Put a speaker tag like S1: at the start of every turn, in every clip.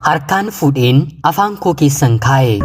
S1: Harkaan fuudheen afaan koo keessan kaa'e.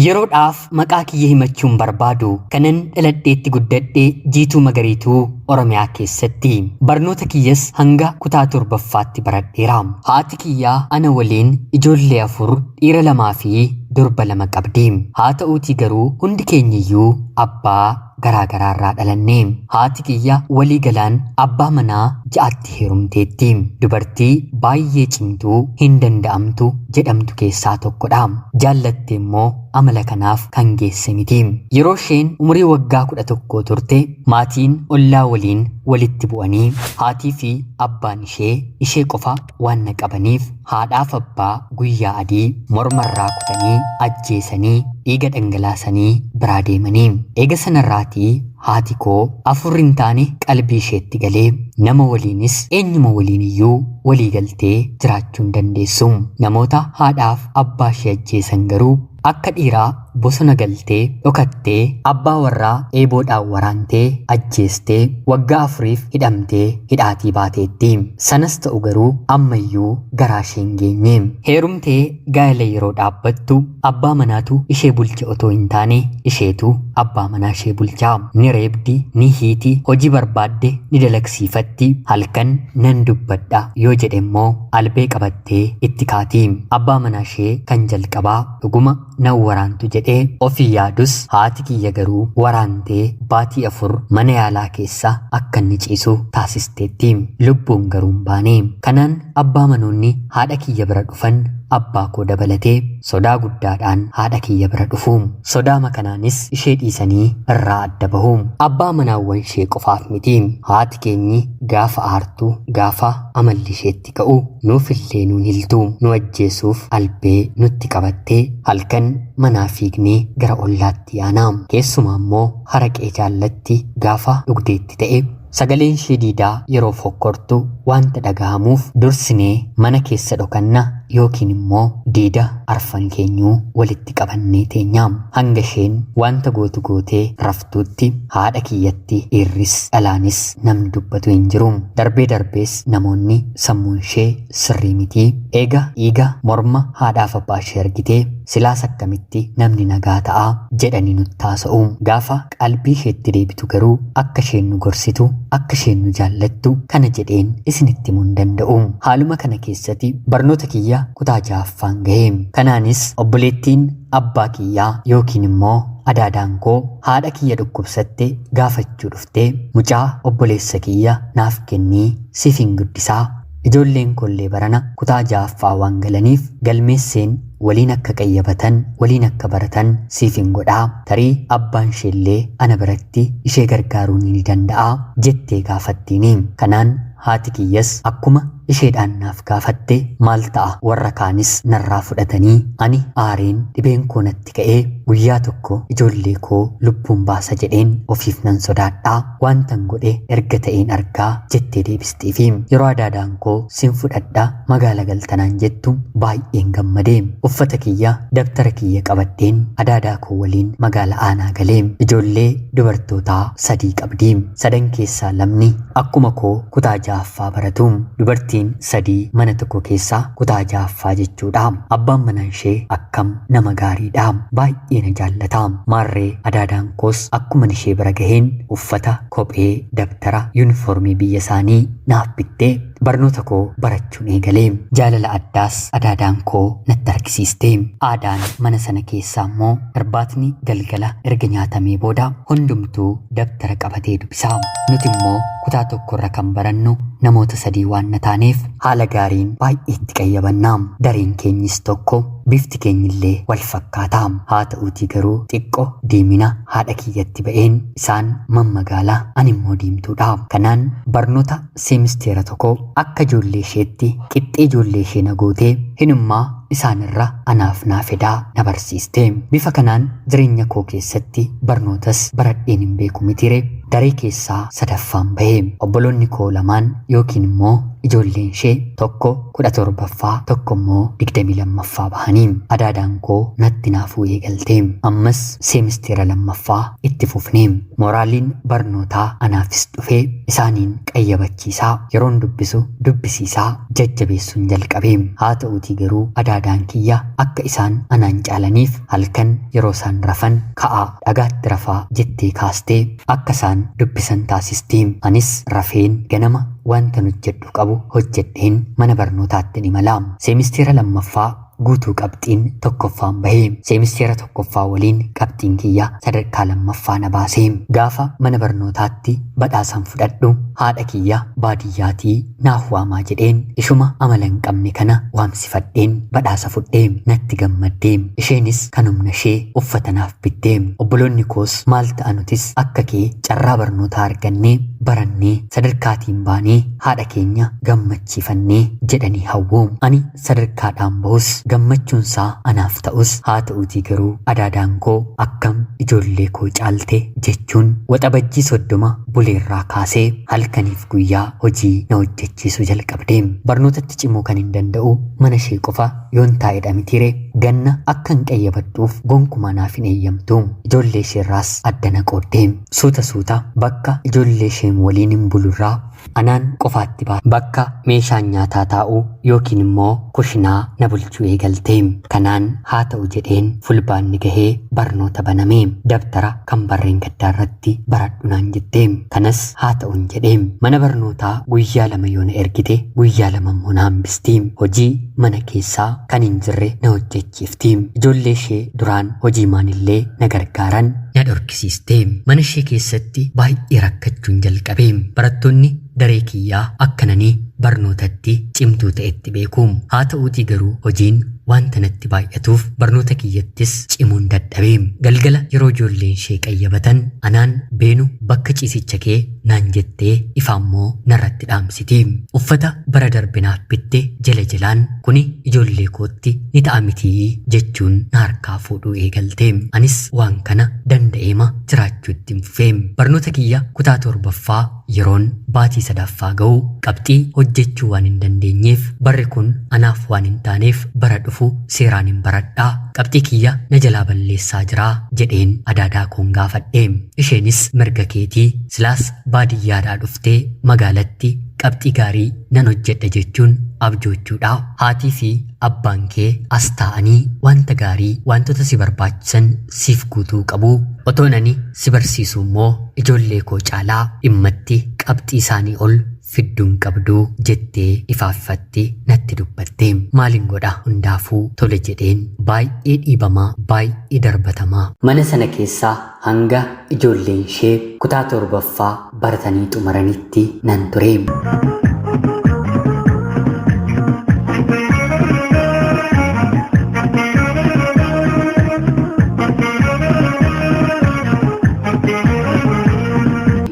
S1: Yeroodhaaf maqaa kiyya himachuun barbaadu kanan dhaladheetti guddadhe Jiituu Magariituu Oromiyaa keessatti. Barnoota kiyyas hanga kutaa torbaffaatti baradheera. Haati kiyyaa ana waliin ijoollee afur dhiira lamaa fi durba lama qabdi. Haa ta'uutii garuu hundi keenyiyyuu abbaa garaa garaa irraa dhalanne. Haati kiyya walii galaan abbaa manaa ja'atti heerumteetti. Dubartii baay'ee cimtuu hin danda'amtu jedhamtu keessaa tokkodha. Jaallatte immoo amala kanaaf kan geesse miti. Yeroo isheen umurii waggaa 11 turte maatiin ollaa waliin walitti bu'anii haatii fi abbaan ishee ishee qofa waan na qabaniif haadhaaf abbaa guyyaa adii mormarraa kutanii ajjeesanii dhiiga dhangalaasanii biraa deemanii. Eega sanarraatii haati koo afurri hin taane qalbii isheetti galee nama waliinis eenyuma waliin iyyuu walii galtee jiraachuu hin dandeessu. Namoota haadhaaf abbaa ishee ajjeesan garuu akka dhiiraa bosona galtee dhokattee abbaa warraa eeboodhaan waraantee ajjeestee waggaa afuriif hidhamtee hidhaatii baateetti. Sanas ta'u garuu ammayyuu garaa ishee hin geenye. Heerumtee gaa'ela yeroo dhaabbattu abbaa manaatu ishee bulcha otoo hin taane isheetu abbaa manaa ishee bulcha. Ni reebdi, ni hiiti, hojii barbaadde ni dalagsiifatti, halkan nan dubbadha yoo jedhe immoo albee qabattee itti kaati. Abbaa manaa ishee kan jalqabaa dhuguma nan waraantu jedhee ofii yaadus haati kiyya garuu waraantee baatii afur mana yaalaa keessa akka inni ciisu taasisteetti. Lubbuun garuu hin baane. Kanaan abbaa manoonni haadha kiyya bira dhufan abbaa koo dabalatee sodaa guddaadhaan haadha kiyya bira dhufu. Sodaama kanaanis ishee dhiisanii irraa adda bahu. Abbaa manaawwan ishee qofaaf miti. Haati keenyi gaafa aartu, gaafa amalli isheetti ka'u nuufillee nuun hiltu. Nu ajjeesuuf albee nutti qabattee halkan manaa fiignee gara ollaatti yaana. Keessumaa immoo haraqee jaallatti gaafa dhugdeetti ta'e sagaleen ishee diidaa yeroo fokkortu wanta dhagahamuuf dursinee mana keessa dhokanna yookiin immoo diida arfan keenyuu walitti qabannee teenya. Hanga isheen wanta gootu gootee raftuutti haadha kiyyatti dhiirris dhalaanis namni dubbatu hin jiru. Darbee darbees namoonni sammuun ishee sirrii miti. Eega dhiiga morma haadhaaf abbaa ishee argitee silaas akkamitti namni nagaa ta'a jedhanii nutti haasa'u. Gaafa qalbii isheetti deebitu garuu akka isheen nu gorsitu, akka isheen nu jaallattu kana jedheen isinitti himuu hin danda'u. Haaluma kana keessatti barnoota kiyya kutaa ja'affaan gahe. Kanaanis obboleettiin abbaa kiyyaa yookiin immoo adaadaan koo haadha kiyya dhukkubsatte gaafachuu dhuftee mucaa obboleessa kiyya naaf kennii siif hin guddisaa ijoolleen kollee barana kutaa ja'affaa waan galaniif galmeesseen waliin akka qayyabatan waliin akka baratan siif hin godhaa tarii abbaan isheellee ana biratti ishee gargaaruu ni danda'a jettee gaafattiini. Kanaan haati kiyyas akkuma isheedhaan naaf gaafatte maal ta'a warra kaanis narraa fudhatanii ani aareen dhibeen koo natti ka'ee guyyaa tokko ijoollee koo lubbuun baasa jedheen ofiif nan sodaadhaa wantan godhe erga ta'een argaa jettee deebisteefi. Yeroo adaadaan koo sin fudhadha magaala galtanaan jettu baay'een gammade. Uffata kiyya dabtara kiyya qabadheen adaadaa koo waliin magaala aanaa galee. Ijoollee dubartootaa sadii qabdi. Sadan keessaa lamni akkuma koo kutaa ja'affaa baratu. Dubartiin sadii mana tokko keessaa kutaa ja'affaa jechuudha. Abbaan manaa ishee akkam nama gaariidha. Baay'ee na jaallata. Maarree adaadaan koos akkuma ishee bira gaheen uffata, kophee, dabtara, yuunifoormii biyya isaanii naaf bittee barnoota koo barachuun eegale. Jaalala addaas adaadaan koo natti argisiiste. Aadaan mana sana keessaa immoo irbaatni galgala erga nyaatamee booda hundumtuu dabtara qabatee dubbisa. Nuti immoo kutaa tokkorra kan barannu namoota sadii waan na taaneef haala gaariin baay'ee itti qayyabanna. Dareen keenyis tokko, bifti keenyillee wal fakkaata. Haa ta'uutii garuu xiqqoo diimina haadha kiyyatti ba'een isaan mammagaala ani immoo diimtuudha. Kanaan barnoota seemisteera tokko akka ijoollee isheetti qixxee ijoollee ishee na gootee hinummaa isaanirra anaaf naa fedaa na barsiiste. Bifa kanaan jireenya koo keessatti barnootas baradheen hin beeku mitiire. Daree keessaa sadaffaan bahe. Obboloonni koo lamaan yookiin immoo ijoolleen ishee tokko 17ffaa tokko immoo 22ffaa bahanii. Adaadaan koo natti naafuu eegalte. Ammas seemisteera lammaffaa itti fufne. Mooraaliin barnootaa anaafis dhufee isaaniin qayyabachiisaa, yeroon dubbisu dubbisiisaa jajjabeessuun jalqabe. Haa ta'uutii garuu adaadaan kiyya akka isaan anaan caalaniif halkan yeroo isaan rafan ka'aa dhagaatti rafaa jettee kaastee akka isaan dubbisan taasisti. Anis rafeen ganama wanta hojjedhu qabu hojjedheen mana barnootaatti ni mala. Seemisteera lammaffaa guutuu qabxiin tokkoffaan bahe. Seemisteera tokkoffaa waliin qabxiin kiyya sadarkaa lammaffaa na baase. Gaafa mana barnootaatti badhaasan fudhadhu haadha kiyya baadiyyaatii naaf waamaa jedheen ishuma amala hin qabne kana waamsifadheen badhaasa fudhee natti gammadde. Isheenis kan humna ishee uffata naaf bitte. Obboloonni koos maal ta'a nutis akka kee carraa barnootaa argannee barannee sadarkaatiin baanee haadha keenya gammachiifannee jedhanii hawwu. Ani sadarkaadhaan bahus gammachuunsaa anaaf ta'us, haa ta'uutii garuu adaadaan koo akkam ijoollee koo caalte jechuun Waxabajjii 30 buleerraa kaasee halkaniif guyyaa hojii na hojjechiisuu jalqabde. Barnootatti cimuu kan hin danda'u mana ishee qofa yoon taa'edha mitiire, ganna akka hin qayyabadhuuf gonkumaa naaf hin eeyyamtu. Ijoollee isheerraas adda na qoodde. Suuta suuta bakka ijoollee isheen waliin hin bulurraa anaan qofaatti ba'a. Bakka meeshaan nyaataa taa'u yookiin immoo kushinaa na bulchuu eegalte. Kanaan haa ta'u jedheen fulbaanni gahee barnoota baname. Dabtara kan barreen gaddaa irratti baradhu naan jette. Kanas haa ta'uun jedhe. Mana barnootaa guyyaa lama yoo na ergite guyyaa lama immoo na hambisti. Hojii mana keessaa kan hin jirre na hojjechiifti. Ijoollee ishee duraan hojii maanillee na gargaaran na dhorkisiiste. Mana ishee keessatti baay'ee rakkachuun jalqabe. Barattoonni daree kiyyaa akkananii barnootatti cimtuu ta'etti beeku. Haa ta'uutii garuu hojiin wanta natti baay'atuuf barnoota kiyyattis cimuun dadhabe. Galgala yeroo ijoolleen ishee qayyabatan anaan beenu bakka ciisicha kee naan jettee ifaammoo narratti dhaamsiti. Uffata bara darbe naaf bitte jala jalaan kuni ijoollee kootti ni ta'a mitii jechuun na harkaa fuudhuu eegalte. Anis waan kana danda'eema jiraachuu itti hin fufe. Barnoota kiyya kutaa torbaffaa yeroon baatii sadaffaa ga'u qabxii hojjechuu waan hin dandeenyeef, barri kun anaaf waan hin taaneef bara dhufu seeraan hin baradhaa, qabxii kiyya na jalaa balleessaa jiraa jedheen adaadaa koon gaafadhe. Isheenis mirga keetii, silaas baadiyyaadhaa dhuftee magaalatti qabxii gaarii nan hojjedha jechuun abjoochuudha. Haatii fi abbaan kee as taa'anii wanta gaarii, wantoota si barbaachisan siif guutuu qabu. Otoon ani si barsiisu immoo ijoollee koo caalaa dhimmatti qabxii isaanii ol fidduun qabdu jettee ifaaffatti natti dubbatte. Maalin godha, hundaafuu tole jedheen baay'ee dhiibamaa, baay'ee darbatamaa. Mana sana keessaa hanga ijoolleen ishee kutaa torbaffaa baratanii xumuranitti nan ture.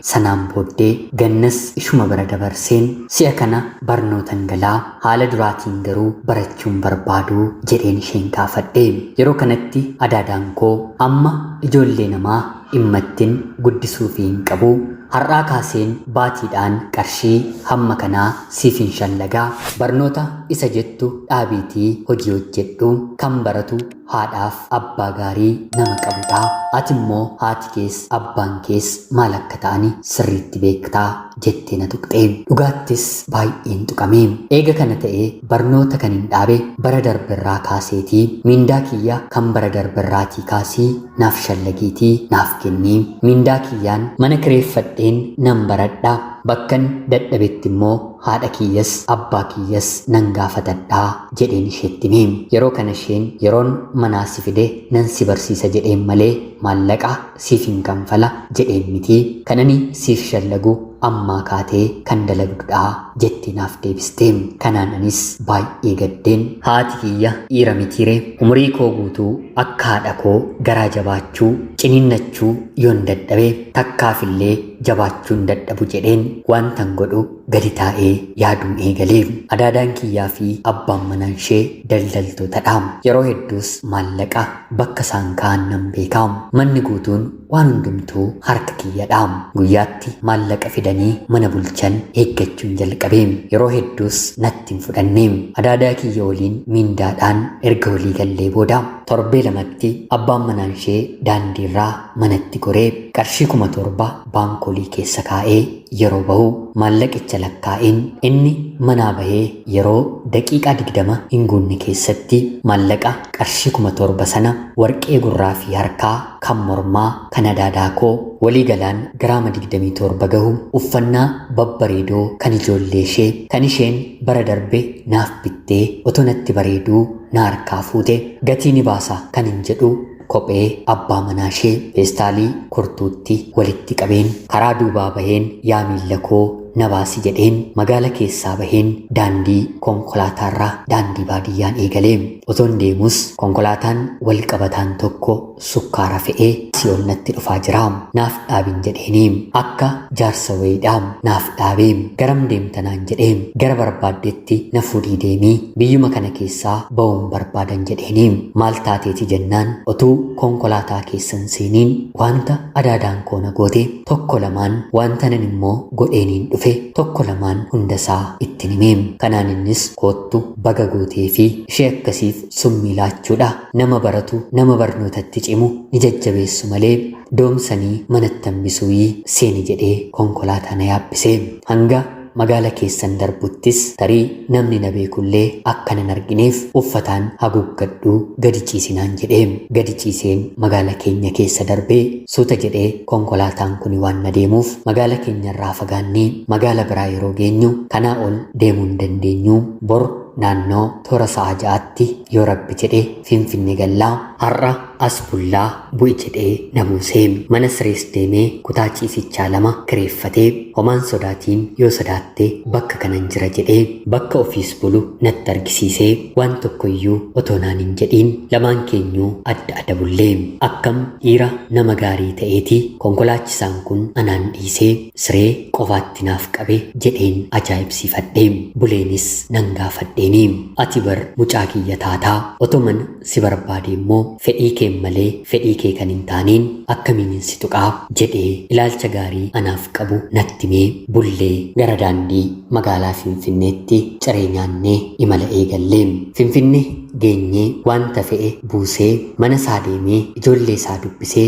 S1: Sanaan booddee gannas ishuma bira dabarseen si'a kana barnootan galaa, haala duraatiin garuu barachuun barbaadu jedheen isheen gaafadhe. Yeroo kanatti adaadaan koo amma ijoollee namaa dhimmattin guddisuufii hin qabu. Har'aa kaaseen baatiidhaan qarshii hamma kanaa siifin shallagaa. Barnoota isa jettu dhaabiitii hojii hojjedhu. Kan baratu haadhaaf abbaa gaarii nama qabudha. Ati immoo haati kees abbaan kees maal akka ta'ani sirriitti beektaa jettee na tuqxe. Dhugaattis baay'een tuqame. Eega kana ta'ee barnoota kan hin dhaabe bara darberraa kaaseetii mindaa kiyya kan bara darberraatii kaasii naaf shallagiitii naaf kennii. Mindaa kiyyaan mana kireeffadheen nan baradha. Bakkan dadhabetti immoo haadha kiyyas abbaa kiyyas nan gaafatadhaa jedheen isheetti hime. Yeroo kana isheen yeroon manaa si fide nan si barsiisa jedheen malee maallaqa siif hin kanfala jedheen miti. Kan ani siif shallagu ammaa kaatee kan dalagdudha jettee naaf deebiste. Kanaan anis baay'ee gaddeen haati kiyya dhiira mitiire umurii koo guutuu akka haadha koo garaa jabaachuu ciniinnachuu yoon dadhabe takkaafillee jabaachuun dadhabu jedheen wantan godhu gadi taa'ee yaaduun eegalee. Adaadaan kiyyaa fi abbaan manaan ishee daldaltootadha. Yeroo hedduus maallaqa bakka isaan ka'an nan beeka. Manni guutuun waan hundumtuu harka kiyyadha. Guyyaatti maallaqa fidanii mana bulchan eeggachuun jalqabe. Yeroo hedduus natti hin fudhanne. Adaadaa kiyya waliin miindaadhaan erga walii gallee booda torbee lamatti abbaan manaan ishee daandiirraa manatti goree qarshii 7,000 baankolii keessa kaa'ee yeroo bahu maallaqicha lakkaa'een inni manaa bahee yeroo daqiiqaa 20 hin guunne keessatti maallaqa qarshii 7,000 sana warqee gurraa fi harkaa kan mormaa kan adaadaa koo walii galaan giraama 27 gahu uffannaa babbareedoo kan ijoollee ishee kan isheen bara darbe naaf bittee otoo natti bareeduu na harkaa fuute gatii ni baasa kan hin jedhu kophee abbaa manaa ishee feestaalii kurtuutti walitti qabeen karaa duubaa baheen yaa miilla koo na baasi jedheen magaala keessaa baheen daandii konkolaataarraa daandii baadiyyaan eegalee. Otoon deemus konkolaataan wal qabataan tokko sukkaara fe'ee si'oon natti dhufaa jira. Naaf dhaabin jedheeni akka jaarsa wayiidha naaf dhaabee garam deemtanaan jedhee gara barbaaddetti na fuudhii deemii biyyuma kana keessaa ba'uun barbaadan jedheeni maal taateeti jennaan otuu konkolaataa keessan seeniin wanta adaadaan koo na goote tokko lamaan wanta nan immoo godheeniin dhufe tokko lamaan hundasaa ittiin himee. Kanaan innis koottu baga gootee fi ishee akkasiif summii laachuudha. Nama baratu nama barnootatti cimu ni jajjabeessu malee doomsanii manatti hambisuu seeni jedhee konkolaataa na yaabbise. Hanga magaala keessan darbuttis tarii namni na beekullee akka nan argineef uffataan haguuggadhuu gadi ciisinaan jedhee gadi ciiseen magaala keenya keessa darbee suuta jedhee konkolaataan kun waan na deemuuf magaala keenyarraa fagaannee magaala biraa yeroo geenyu kanaa ol deemuu hin dandeenyu bor naannoo toora sa'a 6tti yoo rabbi jedhee Finfinne gallaa har'a as bullaa bu'i jedhee na buusee mana sirees deemee kutaa ciisichaa 2 kireeffatee homaan sodaatiin yoo sodaatte bakka kanan jira jedhee bakka ofiis bulu natti argisiisee waan tokkoyyuu otoo naan hin jedhiin lamaan keenyuu adda adda bullee. Akkam dhiira nama gaarii ta'eeti konkolaachisaan kun anaan dhiisee siree qofaatti naaf qabe jedheen ajaa'ibsiifadhe. Buleenis nan gaafadheeni ati bar mucaa kiyya taataa otoman si barbaade immoo fedhii kee malee fedhii kee kan hin taaneen akkamiin si tuqaa jedhee ilaalcha gaarii anaaf qabu natti himee bullee gara daandii magaalaa Finfinneetti ciree nyaannee imala eegallee. Finfinne geenyee wanta fe'e buusee mana isaa deemee ijoollee isaa dubbisee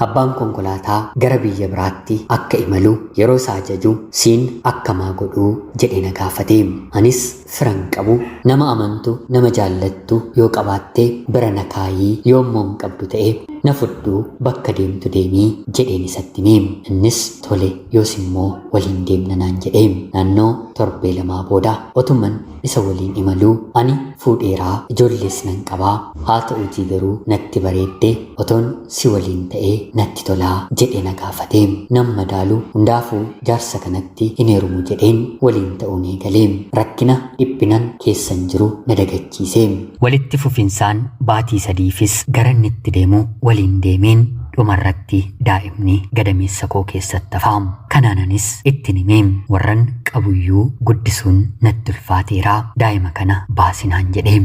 S1: abbaan konkolaataa gara biyya biraatti akka imalu yeroo isaa ajaju siin akkamaa godhuu jedhee na gaafate. Anis firan qabu nama amantu nama jaallattu yoo qabaatte bira na kaayii yoo immoo hin qabdu ta'e na fudhuu bakka deemtu deemii jedheen isatti hime. Innis tole yoos immoo waliin deemna naan jedhe. Naannoo torbee 2 booda otuman isa waliin imaluu ani fuudheeraa ijoollees nan qabaa haa ta'uutii garuu natti bareedde otoon si waliin ta'ee natti tolaa jedhee na gaafate. Nan madaalu hundaafuu jaarsa kanatti hin heerumu jedheen waliin ta'uun eegalee. Rakkina dhiphinan keessan jiru na dagachiise. Walitti fufinsaan baatii 3fis gara inni itti deemu waliin deemeen dhumarratti daa'imni gadameessa koo keessatti hafa. Kanaananis ittiin himee warran qabuyyuu guddisuun natti ulfaateera daa'ima kana baasinaan jedhee.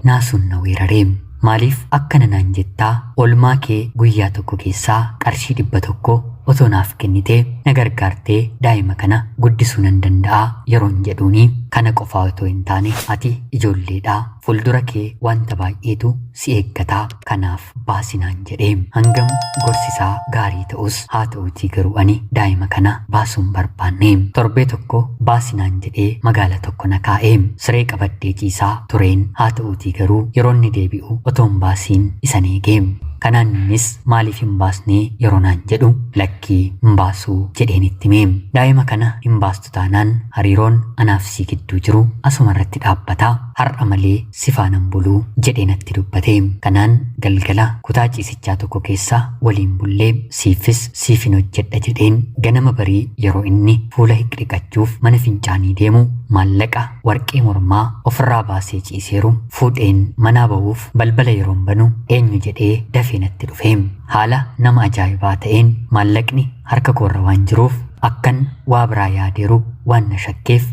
S1: Naasuun na weeraree. Maaliif akkana naan jettaa olmaa kee guyyaa tokko keessaa qarshii 100 otoo naaf kennitee na gargaartee daa'ima kana guddisuu nan danda'a yeroon jedhuuni kana qofaa otoo hin taane ati ijoolleedhaa fuuldura kee wanta baay'eetu si eeggataa kanaaf baasinaan jedhee. Hangam gorsisaa gaarii ta'us haa ta'uutii garuu ani daa'ima kana baasuun barbaanne. Torbee tokko baasinaan jedhee magaala tokko na kaa'ee siree qabadhee ciisaa tureen haa ta'uutii garuu yeroo inni deebi'u otoon baasiin isan eegee. Kanaan innis maaliif hin baasnee yeroo naan jedhu lakkii hin baasuu jedheen itti hime. Daa'ima kana hin baastu taanaan hariiroon anaaf sii gidduu jiru asuma irratti dhaabbata. Har'a malee si faanan buluu jedhee natti dubbate. Kanaan galgala kutaa ciisichaa tokko keessa waliin bullee siifis siifin hojjedha jedheen ganama barii yeroo inni fuula dhiqachuuf mana fincaanii deemu maallaqa warqee mormaa ofirraa baasee ciiseeru fuudheen manaa bahuuf balbala yeroon banu eenyu jedhee dafee natti dhufe. Haala nama ajaa'ibaa ta'een maallaqni harka koorra waan jiruuf akkan waa biraa yaadeeru waan na shakkeef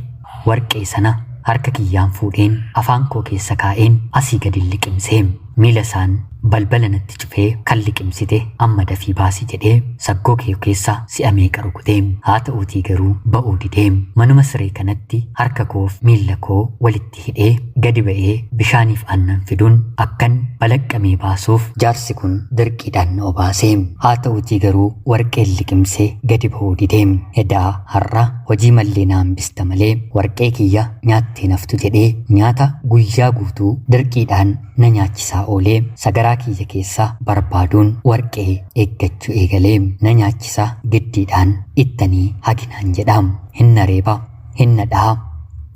S1: warqee sana harka kiyyaan fuudheen afaan koo keessa kaa'een asii gadi liqimsee miila isaan balbala natti cufee kan liqimsite amma dafii baasi jedhee saggoo kee keessa si'a meeqa rukutee haa ta'uutii garuu ba'uu didee manuma siree kanatti harka koof miila koo walitti hidhee gadi ba'ee bishaaniif aannan fiduun akkan balaqqamee baasuuf jaarsi kun dirqiidhaan na obaasee haa ta'uutii garuu warqeen liqimsee gadi ba'uu didee edaa har'a hojii mallee na hambista malee warqee kiyya nyaattee naftu jedhee nyaata guyyaa guutuu dirqiidhaan na nyaachisaa oolee sagaraa kiyya keessa barbaaduun warqee eeggachuu eegalee na nyaachisa giddiidhaan ittanii haginaan jedha hin nareeba hin nadhaa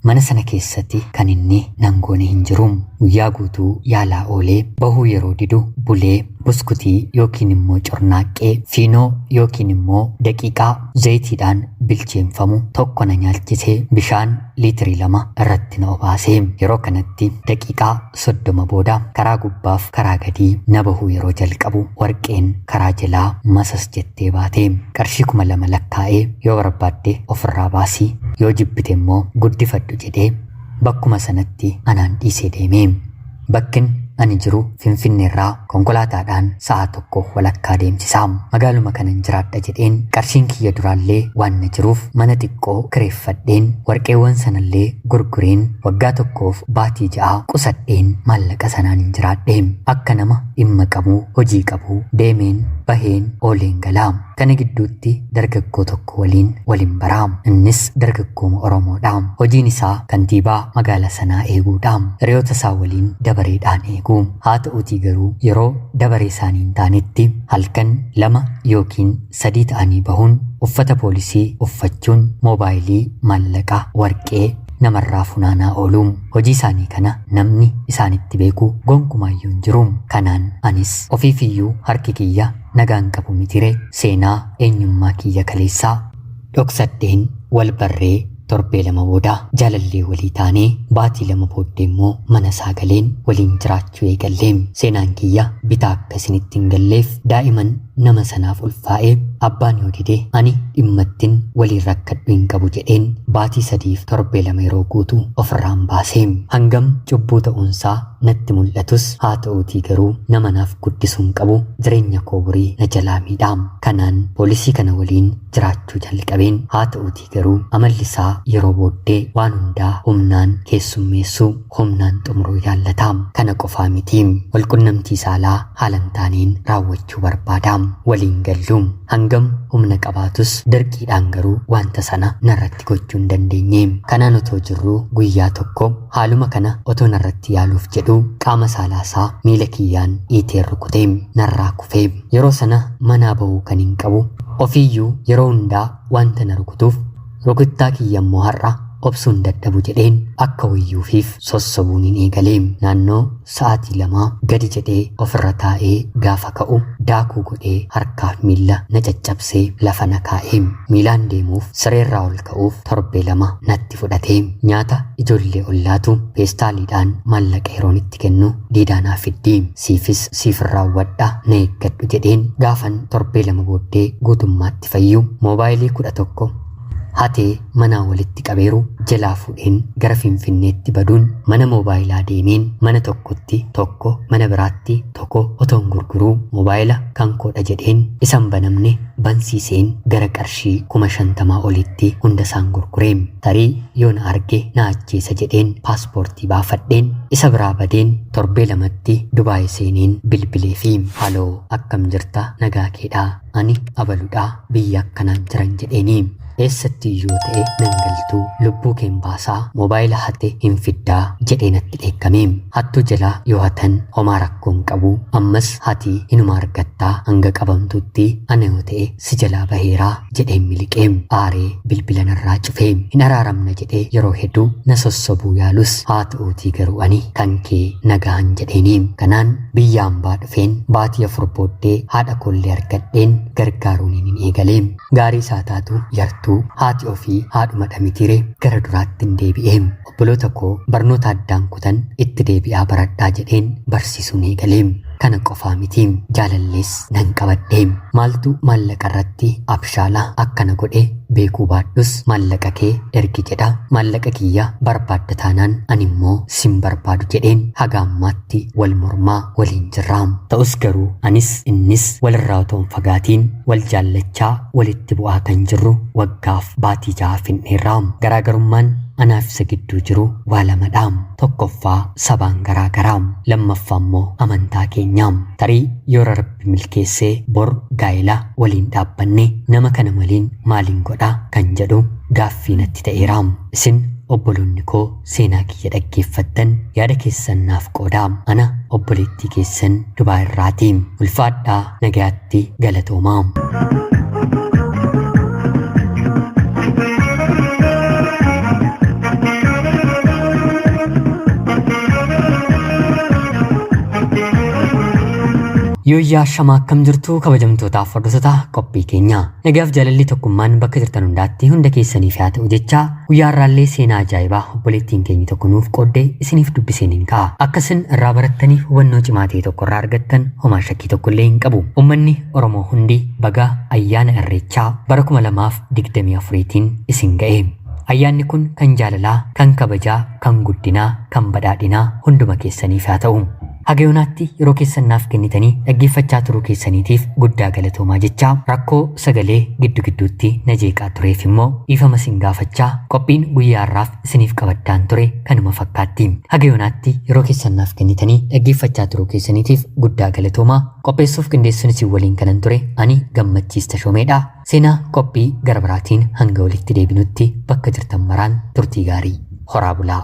S1: mana sana keessatti kan inni nan goone hin jiru. Guyyaa guutuu yaalaa oolee bahuu yeroo didu bulee buskutii yookiin immoo cornaaqqee fiinoo yookiin immoo daqiiqaa zayitiidhaan bilcheenfamu tokko na nyaachisee bishaan liitirii 2 irratti na obaasee yeroo kanatti daqiiqaa 30 booda karaa gubbaaf karaa gadii na bahuu yeroo jalqabu warqeen karaa jalaa masas jettee baate qarshii 2000 lakkaa'ee yoo barbaadde ofirraa baasii yoo jibbite immoo guddifadhu jedhee bakkuma sanatti anaan dhiisee deeme. Bakkin ani jiru Finfinneerraa konkolaataadhaan sa'a tokko walakkaa deemsisa. Magaaluma kanan jiraadha jedheen qarshiin kiyya duraallee waan na jiruuf mana xiqqoo kireeffadheen warqeewwan sanallee gurgureen waggaa tokkoof baatii 6 qusadheen maallaqa sanaan hin jiraadhe. Akka nama dhimma qabuu hojii qabuu deemeen baheen ooleen galaa. Kana gidduutti dargaggoo tokko waliin walin baraa. Innis dargaggooma Oromoodha. Hojiin isaa kantiibaa magaala sanaa eeguudha. Hiriyoota isaa waliin dabareedhaan eegu. Haa ta'uutii garuu yeroo dabaree isaanii hin taanetti halkan 2 yookiin 3 ta'anii bahuun uffata poolisii uffachuun moobaayilii, maallaqa, warqee namarraa funaanaa oolu. Hojii isaanii kana namni isaanitti beeku gonkumaayyuu hin jiru. Kanaan anis ofiifiyyuu harki kiyya nagaan qabu mitire seenaa eenyummaa kiyya kaleessaa dhoksadheen wal barree torbee 2 booda jaalallee walii taanee baatii 2 booddee immoo mana isaa galeen waliin jiraachuu eegalle. Seenaan kiyya bitaa akka isinitti hin galleef daa'iman nama sanaaf ulfaa'ee abbaan yoo dide ani dhimmattin waliin rakkadhu hin qabu jedheen baatii 3f torbee 2 yeroo guutu ofirraan baase. Hangam cubbuu ta'uunsaa natti mul'atus haa ta'uutii garuu nama naaf guddisuu hin qabu jireenya koo borii na jalaa miidha. Kanaan poolisii kana waliin jiraachuu jalqabeen haa ta'uutii garuu amalli isaa yeroo booddee waan hundaa humnaan keessummeessuu humnaan xumuruu jaallata. Kana qofaa miti walqunnamtii saalaa haala hin taaneen raawwachuu barbaada. Waliin gallu hangam humna qabaatus dirqiidhaan garuu wanta sana narratti gochuu hin dandeenye. Kanaan otoo jirruu guyyaa tokko haaluma kana otoo narratti yaaluuf jedhu qaama saalaasaa miila kiyyaan dhiiteen rukute narraa kufe. Yeroo sana manaa bahuu kan hin qabu ofiiyyuu yeroo hundaa wanta na rukutuuf rukuttaa kiyya immoo har'a obsuun dadhabu jedheen akka wayyuufiif sossobuun hin eegale. Naannoo sa'aatii 2 gadi jedhee ofirra taa'ee gaafa ka'u daakuu godhee harkaaf miilla na caccabsee lafa na kaa'e. Miilaan deemuuf sireerraa ol ka'uuf torbee 2 natti fudhate. Nyaata ijoollee ollaatu feestaaliidhaan maallaqa yeroon itti kennu diidaa naaf fiddi. Siifis siif raawwadha na eeggadhu jedheen gaafan torbee 2 booddee guutummaatti fayyu moobaayilii 11 hatee manaa walitti qabeeru jalaa fuudheen gara Finfinneetti baduun mana moobaayilaa deemeen mana tokkotti tokko mana biraatti tokko otoon gurguruu moobaayila kan koodha jedheen isan banamne bansiiseen gara qarshii 50,000 olitti hunda isaan gurgure. Tarii yoo na arge na ajjeesa jedheen paaspoortii baafadheen isa biraa badeen torbee 2tti Dubaay seeneen bilbilee fi haloo akkam jirta nagaa keedhaa ani abaludhaa biyya akkanaan jiran jedheeni. Eessatti iyyuu ta'e nan galtuu lubbuu keen baasaa moobaayila hate hin fiddaa jedhee natti dheekkame. Hattuu jalaa yoo hatan homaa rakkoo hin qabu. Ammas hatii hinuma argattaa hanga qabamtutti ana yoo ta'e si jalaa baheeraa jedheen miliqee. Aaree bilbila narraa cufee hin araaramna jedhee yeroo hedduu na sossobuu yaalus haa ta'uutii garuu ani kan kee nagaan jedheeni. Kanaan biyya ambaa dhufeen baatii 4 booddee haadha koollee argadheen gargaaruun hin eegale. Gaarii isaa taatu yartuu haati ofii haadhuma dhamitire gara duraatti hin deebi'e. Obboloota koo barnoota addaan kutan itti deebi'aa baradhaa jedheen barsiisuun eegale. Kana qofaa miti, jaalallees nan qabadhe. Maaltu maallaqa irratti abshaala akkana godhe beekuu baadhus maallaqa kee ergi jedha. Maallaqa kiyya barbaadda taanaan ani immoo sin barbaadu jedheen haga ammaatti wal mormaa waliin jirra. Ta'us garuu anis innis walirraa otoo hin fagaatiin wal jaallachaa walitti bu'aa kan jirru waggaaf baatii 6 finneerra. Garaagarummaan anaaf isa gidduu jiru waa lamadha. Tokkoffaa sabaan garaagaraa, lammaffaa immoo amantaa keenya. Tarii yoo Rabbi milkeessee bor gaa'ela waliin dhaabbanne nama kana waliin maaliin godha kan jedhu gaaffii natti ta'eera. Isin obboloonni koo seenaa kiyya dhaggeeffattan yaada keessan naaf qoodaa. Ana obboleettii keessan Dubaa irraati. Ulfaadhaa, nagayaatti, galatoomaa. Yooyyaa shamaa akkam jirtu kabajamtootaaf hordoftoota qophii keenya. Nagaaf jaalalli tokkummaan bakka jirtan hundaatti hunda keessaniif haa ta'u jechaa guyyaa har'aallee seenaa ajaa'ibaa obboleettiin keenya tokko nuuf qoodde isiniif dubbiseen hin ka'a. Akka isin irraa barattaniif hubannoo cimaa ta'e tokko irraa argattan homaa shakkii tokko illee hin qabu. Uummanni Oromoo hundi baga ayyaana Irreechaa bara 2024tiin isin ga'e. Ayyaanni kun kan jaalalaa, kan kabajaa, kan guddinaa, kan badhaadhinaa hunduma keessaniif haa ta'u. Haga yoonaatti yeroo keessan naaf kennitanii dhaggeeffachaa turuu keessaniitiif guddaa galatoomaa jechaa rakkoo sagalee giddu gidduutti na jeeqaa tureef immoo dhiifama isin gaafachaa qophiin guyyaa har'aaf isiniif qabaddaan ture kanuma fakkaatti. Haga yoonaatti yeroo keessan naaf kennitanii dhaggeeffachaa turuu keessaniitiif guddaa galatoomaa. Qopheessuuf qindeessuun isin waliin kanan ture ani Gammachiis Tashoomeedha. Seenaa qophii gara biraatiin hanga walitti deebinutti bakka jirtan maraan turtii gaarii. Horaa bulaa.